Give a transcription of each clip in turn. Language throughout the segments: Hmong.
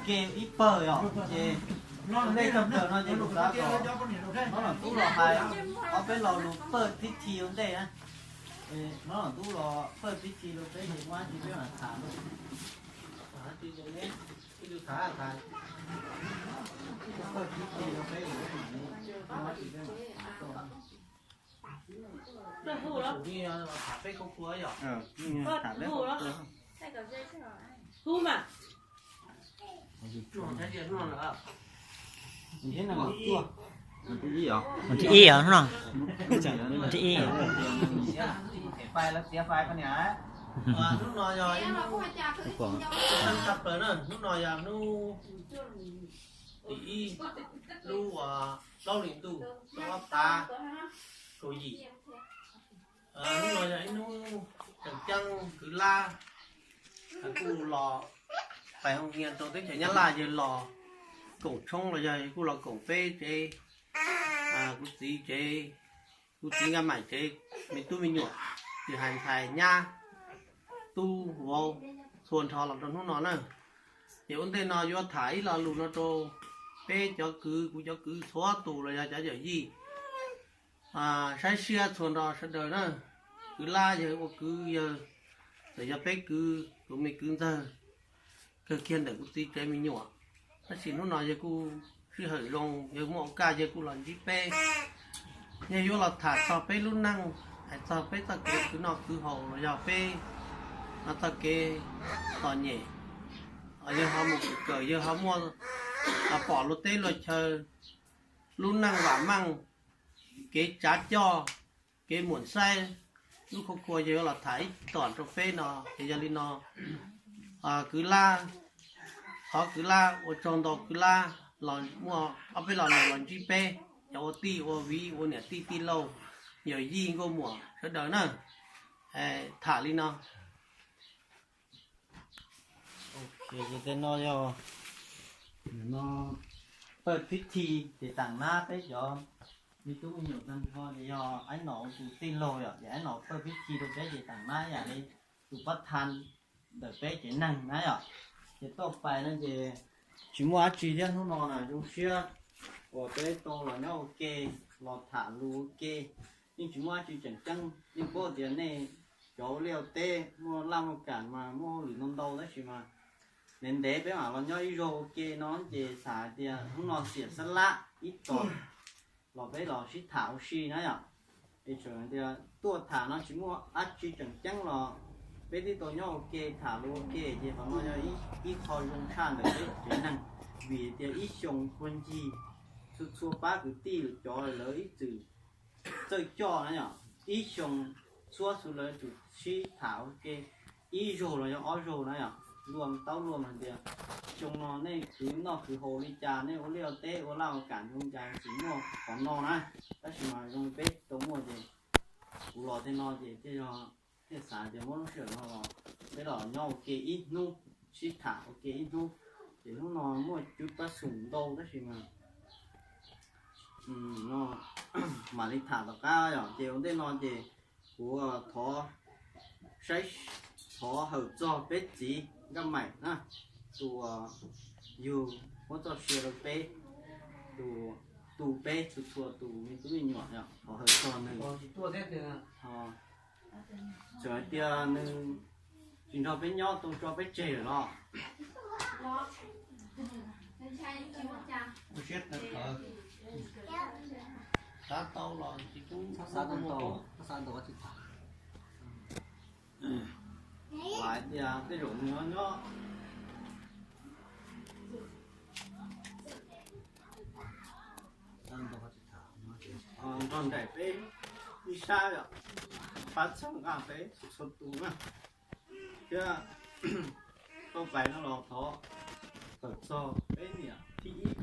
Ke ib pawg yom, ces ua ntej tag plaws no ces kuv xav kom Hmoob Nom Tub los hais ob peb lo lus pawg thib thi ua ntej na. Hmoob Nom Tub los pawg thib thi rau peb ces muab dab tsi peb mam tham. Ib tug tham tham, pawg thib thi rau peb, tham peb khub kua yom. Hu mas. Thib ib os, thib ib os no. Thib ib. Hnub no yog hnub, hnub no yog hnub tim ib lub plaub hlis ntuj rau ob phav kaum yim. Hnub no yog ib hnub tseem ceeb kwv lab kuj los pais hoo hias rau teb chaws Nyab Laj, yawg los koom tshoob los yog kuj los koom peb tsev, kuv txiv tsev, kuv txiv Nkaj Maim tsev, me tub me nyuam, tsis hais ntxhais nyab tub vauv txhua nrho los rau hnub no na. Ces ua ntej no yuav tham ib lo lus no rau peb cov kwv, kuv cov kwv txhua tus los yog cov yawm yij saib siab txhua nrho sawv daws na. Kwv lab yawg ua kwv yawg, txawm yog peb kwv, tus me kwv ntxawg kawg kiag ntawm kuv txiv tsev me nyuam, tab sis hnub no yawg kuj sij hawm zoo, yawg muaj ua kaj yawg kuj los ntsib peb. Yawg yuav los tham txog peb lub neej, hais txog peb txoj kev khwv noj khwv haus los yog peb txoj kev txom nyem, yawg ho mus kawm, yawg ho muaj pom luag teb luag chaw lub neej vam meej, kev tsav coj, kev muam xaib, lub khua khua yawg yuav los tham ib tom rau peb no. Ces yog li no, kwv lab, thov kwv lab ua tsaug ntau, kwv lab los muaj ob peb lo lus los ntsib peb cov ua tij ua viv, ua niam tij tij laug, yawm yij nkauj muam sawv daws na. Tham li no. Ces tej no yog, no, pawg thib thi ces tam nab peb cov me tub me nyuam tag nrho ces yog Aib Nom tus tij laug yom, ces Aib Nom pawg thib thi rau peb ces tam nab yam li tus pab tha ntawm peb tsev neeg na yom. Ces tuaj pais no ces tsis muaj dab tsi thiab, hnub no na zoo siab uas peb tau los nyob ua ke, los tham lus ua ke, yeej tsis muaj dab tsi tseem ceeb. Yeej paub tias nej cov ua liaj ua teb muaj laj muaj kam mas muaj hauj lwm ntau ntau, tab sis mas ntev ntev peb mam los nyob ib zaug ua ke no ces xav hais tias hnub no xiam xab lab ib tog los peb los sib tham ua si na yom. Es tseem tias tuaj tham no tsis muaj dab tsi tseem ceeb los peb twb tau nyob ua ke tham lus ua ke ces qhov no yog ib qho zoo tshaj ntawm peb tsev neeg, vim tias ib xyoo puag ncig txhua txhua pab kwv tij cov lawv ib txwm txawj coj na yom, ib xyoo txhua txhua lawv tsum sib tham ua ke ib zaug los yog ob zaug na yom. Luaj taub luaj hais tias xyoo no nej khwv noj khwv haus li cas, nej ua liaj ua teb ua laj ua kam zoo li cas, tsis muaj qhov no na. Tab sis mas zoo li peb tau muaj ces kuv los tej no ces thiaj yog, thiaj xav tias muab lub sij hawm no los peb los nyob ua ke ib hnub, sib tham ua ke ib hnub. Ces hnub no muaj cwv pab xum ntau tab sis mas no mam li tham tom qab yom. Ces ua ntej no ces kuv thov saib, thov hawm txog peb txiv Nkaj Maim na, tus uas yug muab txoj sia rau peb, tus tu peb txhua txhua tus me tub me nyuam, thov hawm txog nws. Txawm hais tias nws tsis nrog peb nyob, tau tso peb tseg lawm los ua siab tawv qhawv, xav tau los tsis tub, xav tau, xav tau tsis tham. Hais tias tej zaum nws nyob nrog nraim peb ib sab yom, pab txhawb nqa peb txhua tus na. Thiab tau pais no los thov tawm txog peb niam thib ib,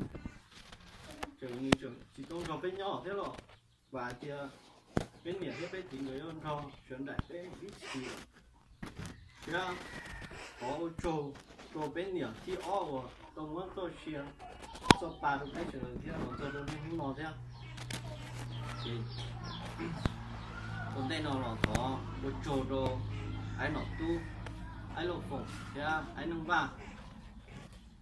tseem nws tseem tsis tau nrog peb nyob thiab los vam hais tias peb niam thiab peb txiv nkawd yuav nrog sawv nraim peb ib txhis. Thiab thov ua tsaug rau peb niam thib ob uas tau muab txoj sia txoj pa rau peb sawv daws thiab los txog rau niaj hnub no thiab. Ces ua ntej no los thov ua tsaug rau Aib Nom Tub, Aib Lauj Foom thiab Aib Neej Vaj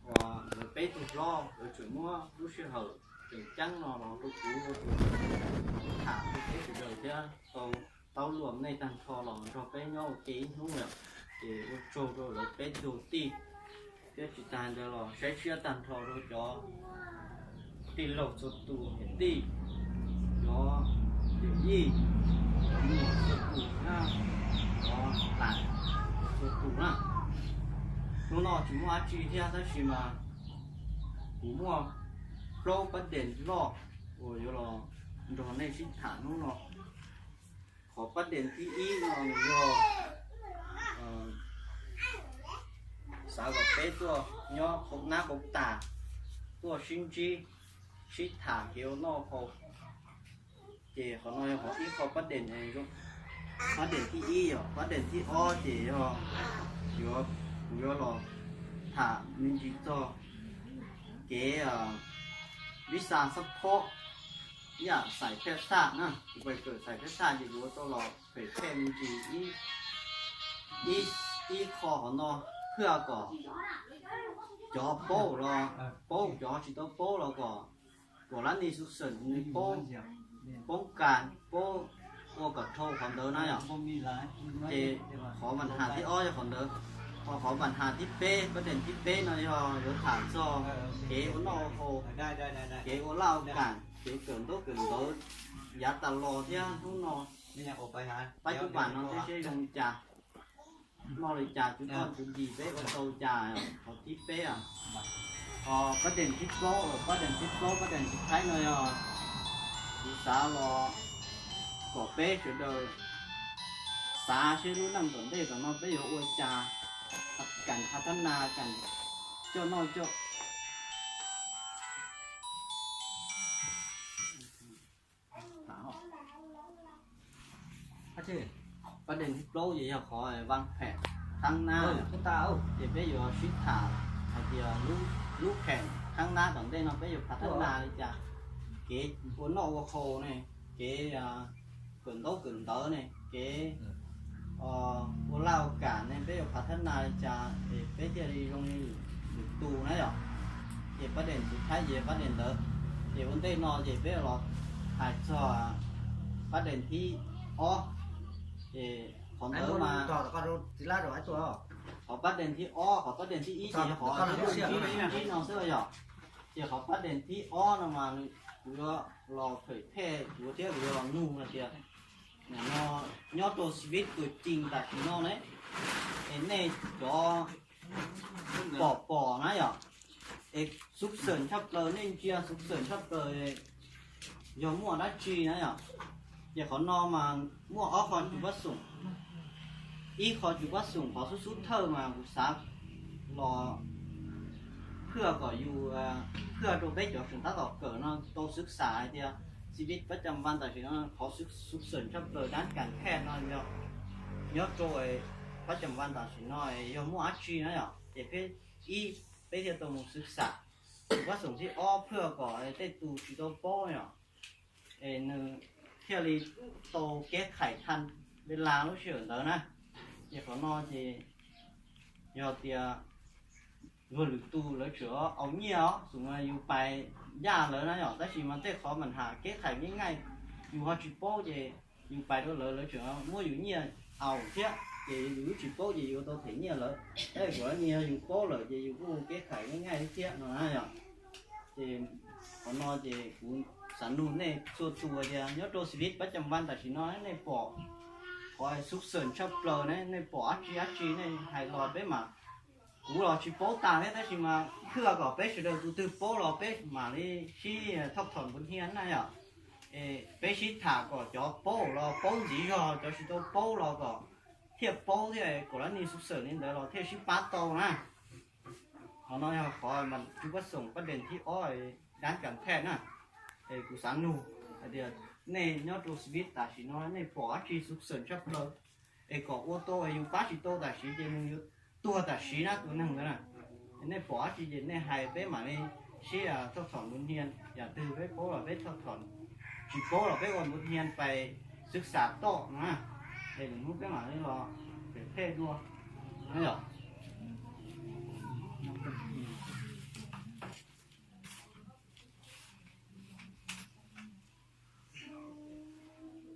uas Peb tug hlob lawv tseem muab lub sij hawm tseem ceeb no los rau kuv ua tus tham rau peb sawv daws thiab tau taub luam nej tag nrho los nrog peb nyob ua ke ib hnub lawm. Ces ua tsaug rau lawv peb tug tij thiab tsis tas ntawd los saib siab tag nrho rau cov tij laug txhua tus niam tij, cov yawm yij, cov muam txhua tus na, cov lam txhua tus na. Hnub no tsis muaj dab tsi thiab tab sis mas kuv muaj plaub pab dees loj uas yuav los nrog nej sib tham hnub no. Qhov pab dees thib ib no nws yog xav kom peb tuaj nyob qaum nab qaum tas, tuaj sib ntsib, sib tham kev ua noj haus. Ces qhov no yog qhov ib qho pab dees, pab dees thib ib yom. Pab dees thib ob ces yog yuav, kuv yuav los tham me ntsis txog kev vib xa xab phob, ib yam xais phej xaj na, kuv pais kawm xais phej xaj ces kuv yuav tau los phem phej me ntsis ib, ib qho qhov no, thiaj kom cov paub los paub, cov tsis tau paub los kom, kom lab ni xu xeem nws paub, paub kas, paub ua kom dhau qhov ntawd na yom. Ces qhov npam has thib ob yog qhov ntawd. Ho qhov npam has thib peb, pab dees thib peb no yog yuav tham txog kev ua noj ua haus, kev ua laj ua kam, kev kawm ntaub kawm ntawv yav tas los thiab hnub no, pab cub pas no thiab seb zoo li cas. Noj li cas, cub toj cub yim peb ua tau li cas, qhov thib peb. Ho pab dees thib plaub, pab dees thib plaub, pab dees thib peb no yog kuv xav los kom peb sawv daws xav seb lub neej tom ntej tom no peb yuav ua cas, kam phav thab nas, kam coj noj coj Pab dees thib plaub ces yog qhov vaj phem thaab nab, ces peb yuav sib tham hais tias lub phem thaab nab tom ntej no peb yuav phav thab nas li cas, kev ua noj ua haus ne, kev kawm ntaub kawm ntawv ne, kev ua laj ua kam ne, peb yuav phav thab nas li cas es peb thiaj li zoo li lwm tus na yom. Ces pab dees thib peb ces pab dees ntawd, ces ua ntej no ces peb los hais txog pab dees thib ob. Ces qhov ntawd mas, qhov pab dees thib ob, qhov pab dees thib ib ces yog qhov ntsib no xwb yom. Ces qhov pab dees thib ob no mas kuv yuav los phem thej kuv thiab kuv yuav los nug hais tias, no, nyob rau xi vib tus cim tam sim no ne, es nej cov pom pom na yom, es xub xeem tshaj plaws, nej ntsia xub xeem tshaj plaws yog muaj dab tsi na yom. Ces qhov no mas muaj ob qho cus pab xoom. Ib qho cus pab xoom qhov xub xub thawj mas kuv xav los phaj kom yus, phaj rau peb cov tseem tab tom kawm no tau xwv xam hais tias xi vib pab cam vas tam sim no qhov xub xeem tshaj plaws dab kas thej no yog nyob rau pab cam vas tam sim no yog muaj dab tsi na yom. Ces peb, ib, peb thiaj tau mus xwv xam. Cus pab xoom thib ob phaj kom tej tus tsis tau paub yom, es nws thiaj li tau keb khais tha ve las lub sij hawm ntawd na. Ces qhov no ces yog tias luag lwm tus lawv tseem au nyiaj os, xum yus pais yaj lawv na yom, tab sis mas tej qhov mas has keb khais neb ngaij, yus ho tsis paub ces yus pais rau lawv, lawv tseem muab yus nyiaj aus thiab, ces yus tsis paub ces yus tau them nyiaj lawv. Tab sis kuv ni yog yus paub lawm ces yus kuj keb khais neb ngaij thiab no na yom. Ces qhov no ces kuv xav nug nej txhua tus tias nyob rau xi vib pab cam vas tam sim no nej pom qhov xub xeem tshaj plaws ne, nej pom dab tsi dab tsi nej hais los peb mas, kuv los tsis paub tag thiab tab sis mas phaj kom peb sawv daws tus twg paub los peb mam li sib thauj thom npuv hnia na yom. Es peb sib tham kom cov paub los paub ntxiv zog, cov tsis tau paub los kom thiaj paub thiab kom lab ni xub xeem li ntawd los thiaj sib pab tau na. Qhov no yog qhov mas cus pab xoom pab dees thib ob dab kas thej na. Es kuv xav nug hais tias nej nyob rau xi vib tam sim no nej pom dab tsi xub xeem tshaj plaws es kom ua tau, yus pab tsis tau tam sim ces nws yuav tuag tam sim na tus neeg ntawd na. Nej pom dab tsi ces nej hais peb mam li sib thauj thom npuv hnia, yam twg peb paub los peb thauj thom, tsis paub los peb ua npuv hnia pais xwv xam tom na. Es lwm hnub peb mam li los pem thej dua na yom.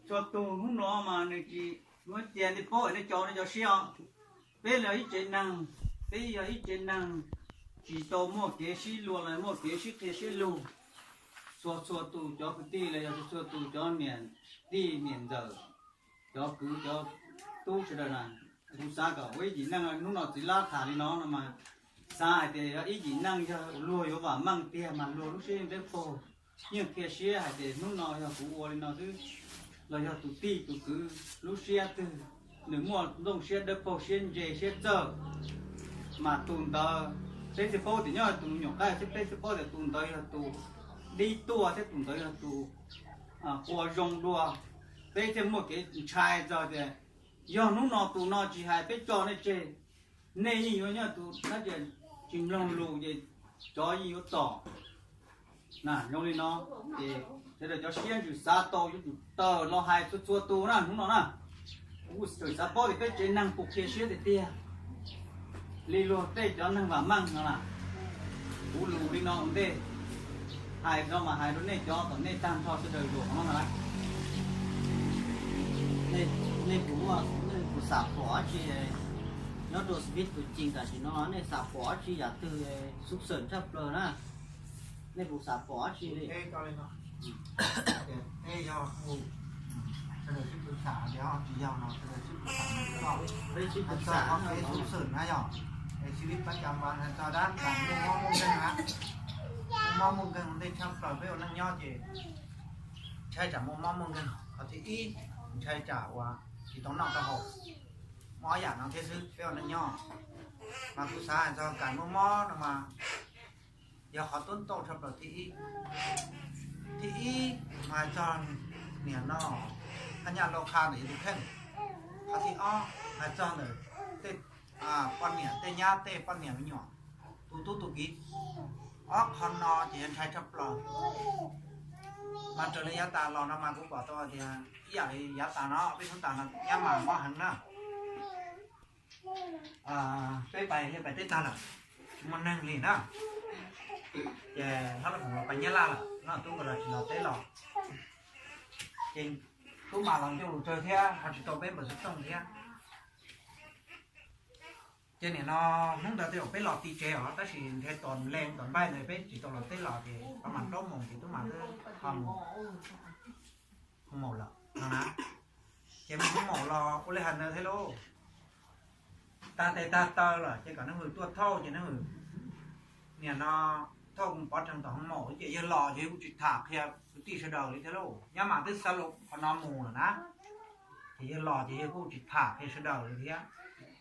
Txhua tus hnub no mas nws tsis muab cia nej paub nej cov nej cov siab os. Peb los ib tsev neeg, peb yog ib tsev neeg tsis tau muaj kev sib luag los muaj kev sib qhia siab lug. Txhua txhua tus cov kwv tij los yog txhua txhua tus cov niam tij niam ntxawm, cov kwv cov tub sawv daws na, kuv xav kom ua ib yim neej hnub no txiv lab tham li no no mas, xav hais tias yog ib yim neej yog luag yuav vam meej tiag mas luag lub siab yeej dawb paug, yeej qhia siab hais tias hnub no yog kuv ua li no xwb, los yog tus tij tus kwv lub siab twg nws muaj nplooj siab dawb paug siab ntse siab txawj, mas tus ntawd peb thiaj paub tias nyob tus me nyuam qaib thiab peb thiaj paub tias tus ntawd yog tus dib tuaj thiab tus ntawd yog tus qua zoo dua. Peb thiaj muaj kev ntshai txog tias yog hnub no tus no tsis hais peb tso nej tseg, nej yeej yuav nyob tus dab tsi tsis mloog lus ces cov yeej yuav txom. Na zoo li no ces sawv daws cov siab ntsws xav tau yuav tsum tawm los hais txhua txhua tus na hnub no na. Kuv tseem xav paub tias peb tsev neeg puas qhia siab tiag tiag li luag tej cov neeg vam meej no na. Kuv lus li no ua ntej, hais no mas hais rau nej cov kom nej tag nrho sawv daws luag no na. Nej puas, nej puas xam pom dab tsi nyob rau Sviv tus ci tam sim no, nej xam pom dab tsi yam twg xub xawm tshaj plaws na? Nej puas xam pom dab tsi li? Peb sib pw xam, peb sib pw xam, xub xawm na yog, es Sviv pab cov mas hais txog dab tsam muaj mob muaj nkeeg na, muaj mob muaj nkeeg ua ntej tshaj plaws peb ua neej nyob ces ntshai tsam muaj mob muaj nkeeg. Qhov thib ib, ntshai tsam uas tsis tau noj tau haus, muaj ob yam no thiab xwb peb ua neej nyob. Mas kuv xav hais txog kam muaj mob no mas yog qhov tub ntau tshaj plaws thib ib. Thib ib mas hais txog niam no, haj nyaj lau qha ntawm yus tus kheej. Qhov thib ob hais txog ntawm tej poj niam tej nyab tej poj niam me nyuam, tus tub tus kiv. Ob qho no ces yog ntshai tshaj plaws. Mas raws li yav tas los no mas kuv pom tau tias ib yam li yav tas no peb hnub tas no nyab mas mob heev na. Peb pais li pais teb tag lawm, tsis muaj neeg li na. Ces hlob Laj Khoom los pais Nyab Laj lawm, hlob Tub nkawd los tsis los teb los. Ces Tub mas los ncauj lus tsawg thiab ho tsis tau peb npawm xov tooj thiab. Ces nim no hnub ntawd tej zaum peb los ti tsev os, tab sis nrhiav tos leej tos npaij ntawd peb tsis tau los teb los ces pab mam plaub moos ces Tub mam twb ho mus, ho maum lawm no na. Ces mus ho maum los ua li hais ntawd thiab lauj, tag tes tag taw lawm ces kom neeg hwm tuaj thauj ces neeg hwm nim no thauj kuv pov rhees tom ho maum ces yawg los ces kuj tsis tham qhia kwv tij sawv daws li thiab lauj. Nyab mas twb xa lus qhov no mus lawm na, ces yawg los ces yawg kuj tsis tham qhia sawv daws li thiab.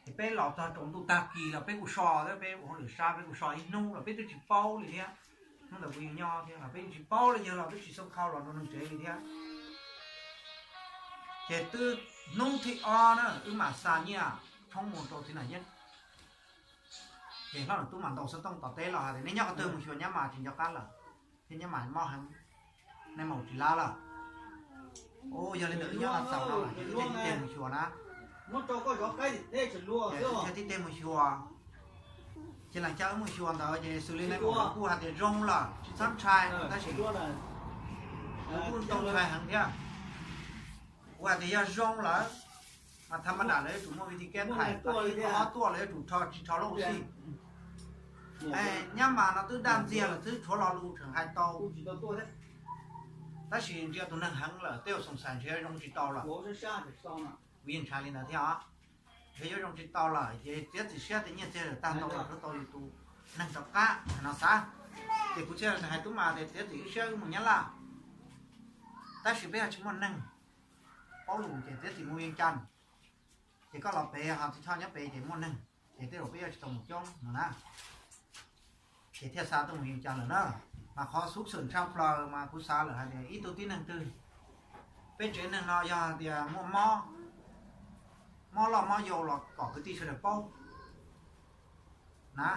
Ces peb los txog tsaus ntuj tag kis los peb kuj so thiab, peb ua hauj lwm sab peb kuj so ib hnub los peb twb tsis paub li thiab. Hnub ntawd kuv yeej nyob thiab los peb yeej tsis paub li, yawg los twb tsis xoo khau los rau neeg tsev li thiab. Ces twb hnub thib ob na wb mam xa nyiaj tshoob mus rau txiv Nam Yeeb. Ces hlob Nam Tub mam ntaus xov tooj tom teb los hais tias nej nyob qhov twg mus xyuas nyab mas tsis nco qab lawm, thiab nyab mas mob heev, nej maum tsis lab lawm. Yog li ntawd wb nyob Lav Xaus no ces wb thiaj tib teg mus xyuas na. Ces wb thiaj tib teg mus xyuas. Ces leej twg wb mus xyuas ntawd ces xws li nej maum kuj hais tias zoo lawm tsis txhob ntshai, tab sis kuv kuj tau ntshai heev thiab. Kuv hais tias yog zoo lawm mas tham ma dam lawv yuav tsum muaj vij thi keb thaiv, ib qho ob tuaj lawv yuav tsum rho tsis rho lub ua si. Nyab mas no twb daj ntxiag lawm twb tshuav lo lus tseem hais tau, tab sis ntsia tus neeg heev lawm tej zaum xoom xais ntshe zoo tsis tau lawm. Kuv yeej ntshai li ntawd thiab os. Ntshe yuav zoo tsis tau lawm ces txiav txim siab tias nyiaj txiag tag ntau los rau tau yus tus neeg rov qab no xav. Ces kuv thiaj hais Tub mas tias txiav txim wb siab wb mus Nyab Laj, tab sis peb yog tsis muaj neeg paub lus ces txiav txim mus Vias Cas. Ces koj los pem ho tsis txhob nyob pem ces muaj neeg, ces tej zaum peb yuav tsis tau mus coob no na. Ces thiaj xa tuaj mus Vias Cas lawm na. Mas qhov xub xwm tshaj plaws mas kuv xav lawm hais tias ib tug tib neeg twg, peb tsev neeg no yog hais tias muaj mob, mob loj mob yau los kom kwv tij sawv daws paub na.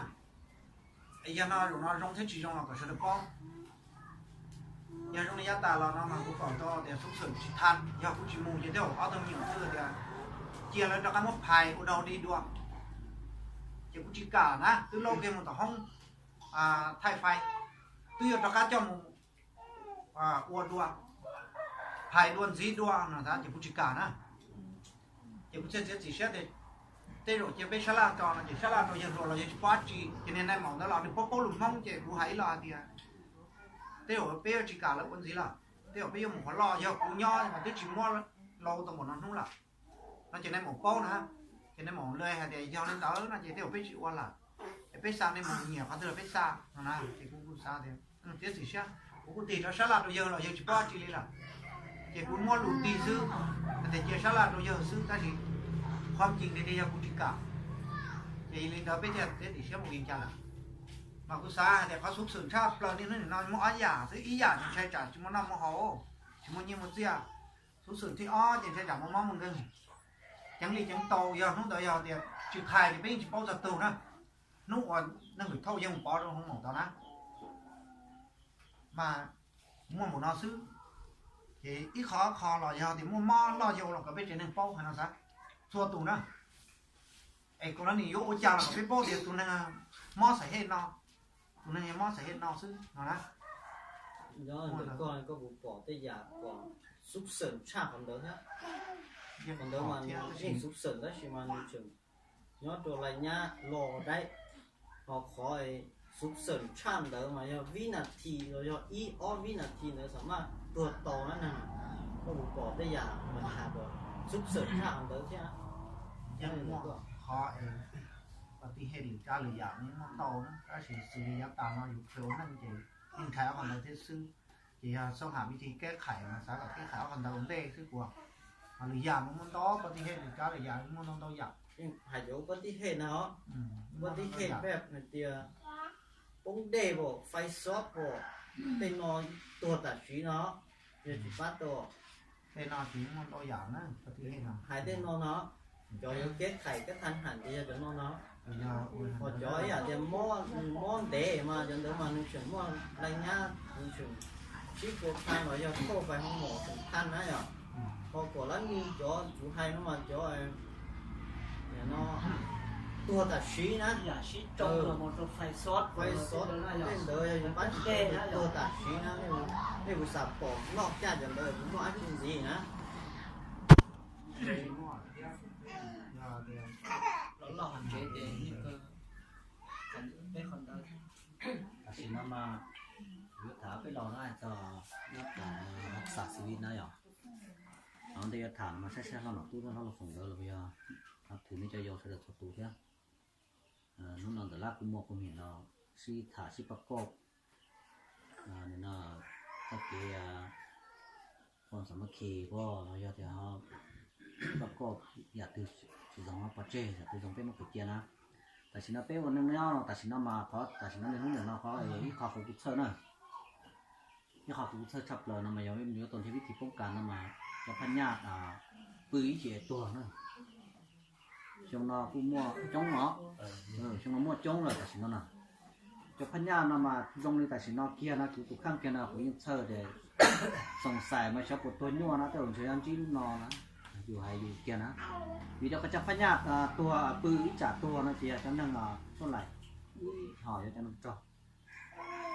Yog no zaum no zoo thiab tsis zoo los kom sawv daws paub. Yog zoo li yav tas los no mas kuv pom tau tias xub xwm tsis tha, yog kuv tsis mus ces tej zaum ob tug me nyuam twb tias cia lawv rov qab muab phais ua dog dig dua. Ces kuv tsis kam na, twb laub kiag mus tom hoob thaij fais, twb yuav rov qab coj mus ua dua. hais dua ntxiv dua no tab ces kuv tsis kam na. Ces kuv thiaj txiav txim siab tias tej zaum cia peb sab laj rau no ces sab laj rau yawg hluas los yawg tsis paub dab tsi, ces niag nais maum ntawd los nws paub paub lus Hmoob ces kuv hais ib lo hais tias tej zaum peb yuav tsis kam lawv ua ntxiv lawm, tej zaum peb yuav mus qhov loj, yog kuv nyob mas twb tsis muab laus tau npaum no hnub lawm no ces nais maum paub na, ces nais maum li hais tias yog li ntawd no ces tej zaum peb tsis ua lawm, es peb xa nej mus nyiam qhov twg los peb xa no na. Ces kuv kuj xav tias txiav txim siab, kuv kuj tig rov sab laj rau yawg los yawg tsis paub dab tsi li lawm. Ces kuv muab lus nti xwb, hais tias cia sab laj rau yawg xwb tab sis qhov tseeb tiag tiag yog kuv tsis kam. Ces li ntawd peb thiaj txiav txim siab mus li cas lawm. Mas kuv xav hais tias qhov xub xwm tshaj plaws niaj hnub nim no muaj ob yam xwb, ib yam ces ntshai tsam tsis muaj noj muaj haus, tsis muaj nyiaj muaj txiaj. Xub xwm thib ob ces ntshai tsam muaj mob muaj nkeeg. Ceev li ceev tau yog hnub ntawd yog tias tsis qhais ces peb yeej tsis paub txog tug na. Hnub uas neeg hwm thauj yeej mus pov rau hoo maum tod na. Mas muaj npaum no xwb, ces ib qho qho los yog tias muaj mob loj yau los kom peb tsev neeg paub hais no xav txhua tus na. Es kom no nim yuav ua cas los kom peb paub tias tus neeg mob xaim hej no, tus neeg mob xaim hej no xwb no na. Koj puas pom tej yam kom xub xeem tshaj qhov ntawd thiab? Qhov ntawd mas yeej xub xeem tab sis mas nws tseem nyob rau laj nyab los daib, ho qhov xub xeem tshaj ntawd mas yog vib nas this los yog ib ob vib nas this ntawd xam maj tuag tau na neeg. Koj puas pom tej yam mas hais kom xub xeem tshaj qhov ntawd thiab? Yeej muaj qhov uas tib hej lwm kab lwm yam yeej muaj tau na, tab sis xws li yav tas no yus khwv ua neej ces yeej ntshai ob qhov ntawd thiab xwb. Ces yog xav hais vij thi keb khais mas xav kom keb khais ob qhov ntawd ua ntej xwb puas? Mas lwm yam mas muaj ntau, pov tij hej lwm kab lwm yam muaj ntau ntau yam. Hais cov pov tij hej na, pov tij hej peb hais tias poob dej pom, fais xob pom, tej no tuag tam sim no, yog tsis pab tau. Tej no tsis muaj ntau yam na, pov tij hej no. Hais tej no no, cov yuav keb khais kab thaj ham tias yog cov no no. Ho cov ib yam tias mob ntev mas cov ntawd mas nws tseem muaj laj nyab, nws tseem sib pua phaj los yog thauj fais hoo maum tseem phaj na yom. Ho kom lab nug cov kuv hais no mas cov no tuag tam sim na, fais xob tej ntawd yog yus pab tsis tau tuag tam sim na, nej kuv xam pom noj caj cov ntawd kuv muaj ab tsi ntxiv na. Tam sim no mas yuav tham peb los na txog nyob tas xav xws li na yom. Ntej yuav tham no mas saib saib hlob Nom Tub thiab hlob Lauj Foom nkawd los yog thwm nej cov yau sawv daws txhua tus thiab. Hnub no ntawm lab kuj muaj qhov niam no sib tham sib pab koj, no txoj kev pom xam mab khi koj los yog tias pab koj yam twg tsis zoo pov tseg, yam twg zoo peb muab qhwv cia na. Tam sim no peb ua neej nyob no tam sim no mas qhov tam sim no niaj hnub ntawm no qhov ib qho qhov kuv txhawj na, ib qho kuv txhawj tshaj plaws no mas yog yuav tau nrhiav vib thi poob kas no mas cov phaj nyaj pw ib ce tuag na. Xyoo no kuj muaj coob os, xyoo no muaj coob lawm tam sim no na. Cov phaj nyaj no mas zoo li tam sim no kiag no kuv tus kheej kiag no kuv yeej txhawj tias xoom xais mas xyov puas tuag nyuaj no tej zaum ntshe yuav ntsib lub no na, yus hais yus kiag na. Vim rau qhov cov phaj nyaj tuag pw ib tsam tuag no ces yog cov neeg tuaj laim ib hom yog cov neeg rog.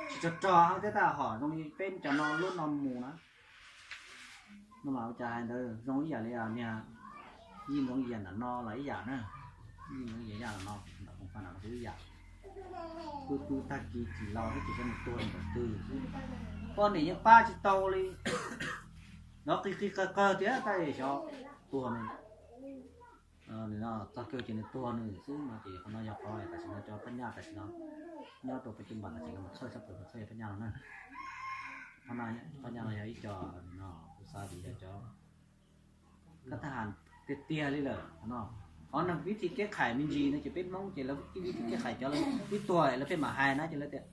Tsis rog rog thiab tab hom zoo li peb cov no lub no mus na. No mas ua cas hais ntawd zoo ib yam li niag yij ntxoov yias ntawm no los ib yam na, yij ntxoov yias yaj ntawm no ntawm koom pab ntawm no kuj ib yam. Pw pw tag kis tsis los xwb ces cov neeg tuag li ntawm twg xwb, poj niam yeej pab tsis tau li, nov qig qig qawg qawg tiag tab xyov tuag nws txog kawg ces nws tuag nws xwb no ces qhov no yog qhov tam sim no cov phaj nyaj tam sim no nyob rau peb cov npam tam sim no mas txhawj tshaj plaws txhawj yog phaj nyaj no na. Qhov no phaj nyaj no yog ib co no kuv xav tias yog cov kab thab ham tiag tiag li lawm no. Qhov neeg vib thi keb khais me ntsis no ces peb Hmoob ces lawv vib thi keb khais cov lawv twb tuag lawv pheej mam hais na ces lawv tias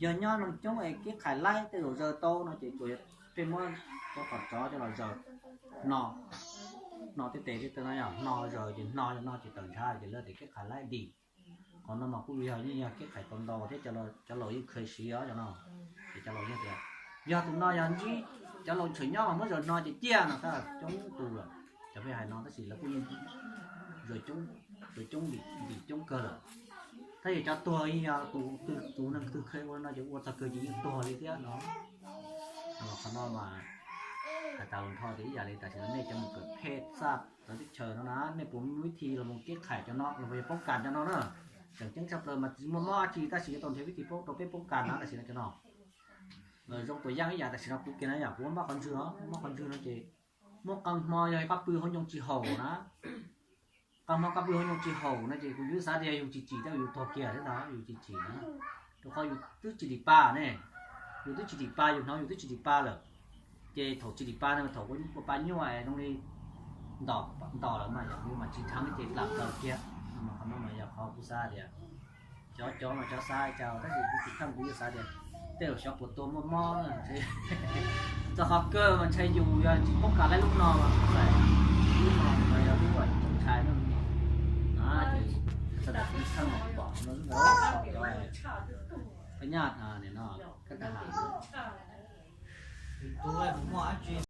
yog nyob neeg coob es keb khais laib tej zaum zaws tau no ces tsuas yog pheej muab cov qhov tsov coj los zaws no, no tej tes tej taw no yog no zaws ces no no ces tawm ntshav ces lawv tias keb khais laib dim. Qhov no mas kuj yog yeej yog keb khais tau ntau thiab cov laus yeej kheev siv os cov no. Ces cov laus yeej tias yog tus no yog ntsib cov laus tshwm nyob mas muab zaws no ces ciaj no tab coob tus lawm. Cov pheej hais no tab sis lawv kuj yeej zaws coob, zaws coob dim coob kawg lawm. Tab sis cov tuag yeej yog tus, tus neeg twg kheev ua no ces ua txog kawg ces yeej tuag li thiab no. Qhov no mas Hais tas lus nrho tias ib yam li tam sim no nej cov mus kawm phej txaj txawv teb chaws no na, nej puas muaj vib thi los mus keb qhais cov no los yog poob kas cov no na? Tseem ceeb tshaj plaws mas tsis muaj mob dab tsi tab sis yuav tau nrhiav vib thi poob rau peb poob kas na tam sim no cov no. Zoo tuam yaj ib yam tam sim no kuv kiag na yom, kuv muab mob qhov ntswg os, mob qhov ntswg no ces muab qee hmo yog koj pw hauv ncoo tsis haum na, qee hmo koj pw hauv ncoo tsis haum no ces kuv yuav xav tias yus tsis tsim thiab yus tuag kiag thiab ntag, yus tsis tsim na. Rau qhov yus twb tsis dim pa ne, yus twb tsis dim pa, yus hnov yus twb tsis dim pa lawm. Ces thaum tsis dim pa no thaum ua pa nyuaj es zoo li ntom lawm mas yog yus mas tsis dheev ces lam plaws kiag. Qhov no mas yog qhov kuv xav tias cov cov mas cov xav cas tab sis kuv tsis kheej, kuv yeej xav tias tej zaum xyov puas tua muaj mob na. Txog qhov kawg mas ntshai yus yog tsis poob kas laib lub no mas, lub no mas yog lub uas txaus ntshai na. Ces txog ntawm kuv kheej pom no lub ntawd cov phab nyaj no, kab tag has